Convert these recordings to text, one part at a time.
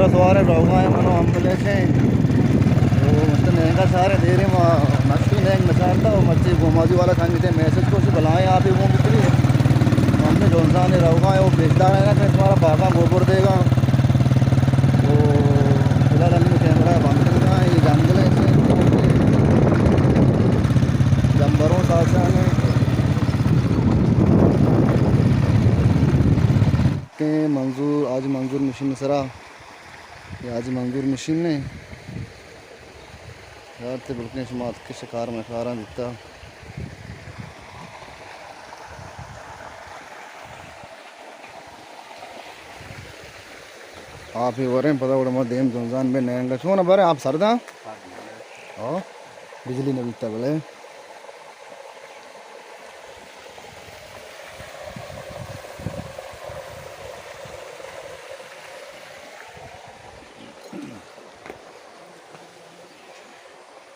سوار روگا ایں، من و ہمبل ایں۔ تو مست نینگا چاریں، دیریں ما نشتی نینگ نچارتا و مرچی گومازی والا سنگتے میسج کو، بلائیں آپی گون بکلی۔ ہم نے جونزان روگا ایں، وہ پیشدار ہے نا کہ تمہارا باغاں گوبر دے گا۔ تو فی الحال ہم کیمرہ بند کرنا، یہ جنگل ہے، جمبروں ساتھ ساتھ ہیں۔ کہ منظور، حاجی منظور مشین سرا، یہ حاجی منظور مشین نے۔ یار تے بلکیں شما اتکے شکار مکاراں دیتا۔ آپ ہی وریں پدا گڑا ما دیم زنزان بے نینگا۔ چون برے آپ سرداں؟ ہاں، بجلی نہ بیتا بلے۔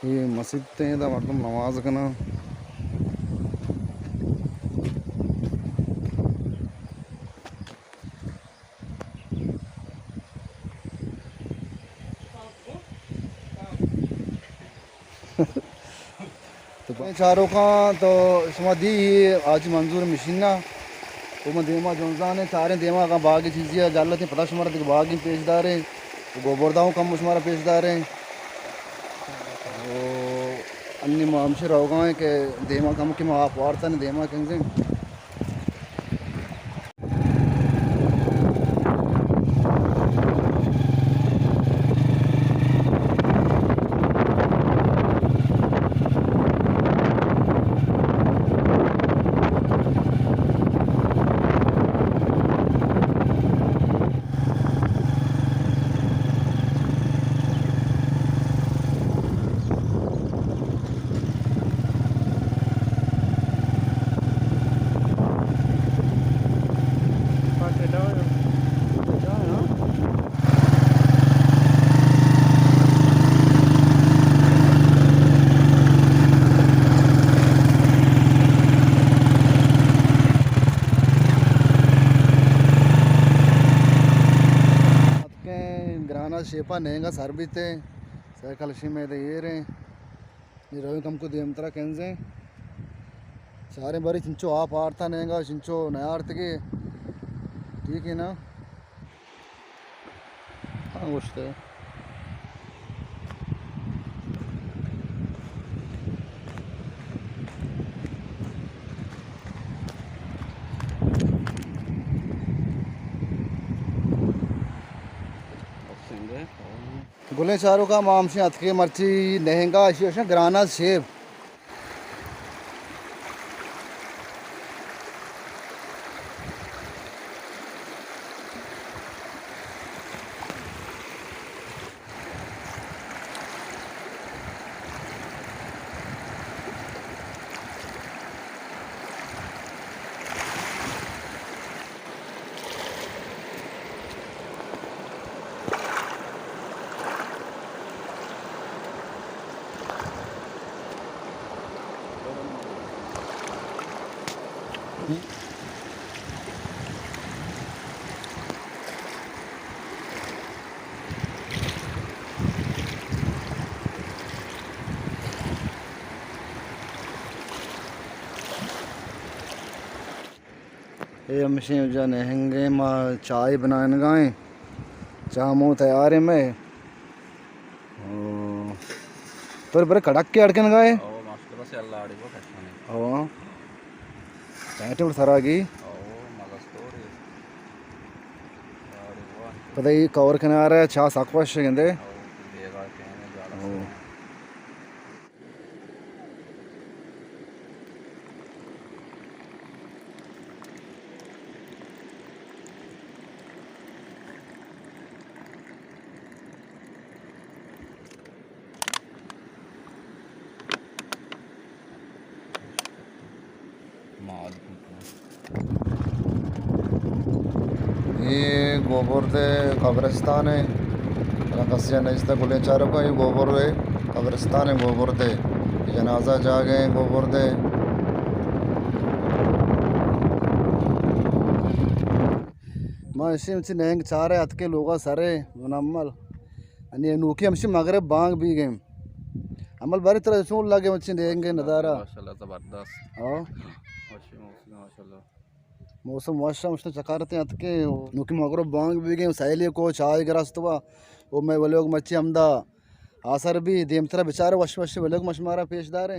یہ مسجد ہیں، دا مردم نماز کنا۔ تو چاروکاں تو شما دی حاجی منظور مشینہ، تو من دیما جنزان ہیں، چاریں دیما اگاں باغی چیزی ہے، جلتیں پدا شما را دیگہ باغی پیش داریں، تو گوبرداؤں کم شما را پیش داریں۔ تو انی ما ہمشہ روگا ہیں کہ دیما کم کہ ما آپ وارتا نہیں، دیما کنزیں۔ گرانا شیپا نینگا سر بیتے، سائیکل شیمے دے ایریں۔ نی رویں کمکو دیمترا کنزیں۔ چاریں باری چنچو آپ آرتا نینگا، چنچو نیارتگے۔ ٹھیک ہے نا؟ ہاں، گوشتے۔ گلیں چاروکاں، ما ہمشیں اتکیں مرچی نہنگا، اشی اشاں گراناز شیپ۔ اے ہمشیں جا نہنگیں، ما چائے بنائینگائیں۔ چاہ مو تیار ہے میں۔ او، تو برے کڑک کے اڑکن گائے؟ او، ماشاءاللہ، بس اللہ اڑی وہ کشمانی۔ او، ٹائٹ اڑ سراگی۔ او، مگس توڑی۔ اڑی وہ۔ پتہ یہ کور کنارے چاہ ساکوش گندے۔ او، بیگا کہنے جانا او۔ سے۔ اے گوبرد ءِ قبرستان ءَ، اگاں کسے ءَ نزیک ءَ گلیں چاروکاں، اے گوبرد ءِ قبرستان ءَ، گوبرد ءِ۔ اے جنازہ جاگہ ایں گوبرد ءِ۔ ما اشی مچی نینگ چارے اتکے لوگا سرے منمل۔ انی نوکی ہمشی مغرب بانگ بیگیں۔ عمل باری طرح چون لگے مچی نینگ نظارہ؟ ماشاءاللہ زبردست۔ ہاں۔ وشی موسم ماشاءاللہ۔ موسم وش ہم اشنا چکارتے اتکے نوکی مغرب بانگ بیگیں سیلی کو چائے گرستوا۔ او میں ولوگ مچی ہمدا آسر بھی دیمترا بچارے وش وش ولوگ مشمارا پیش دارے۔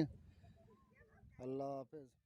اللہ حافظ۔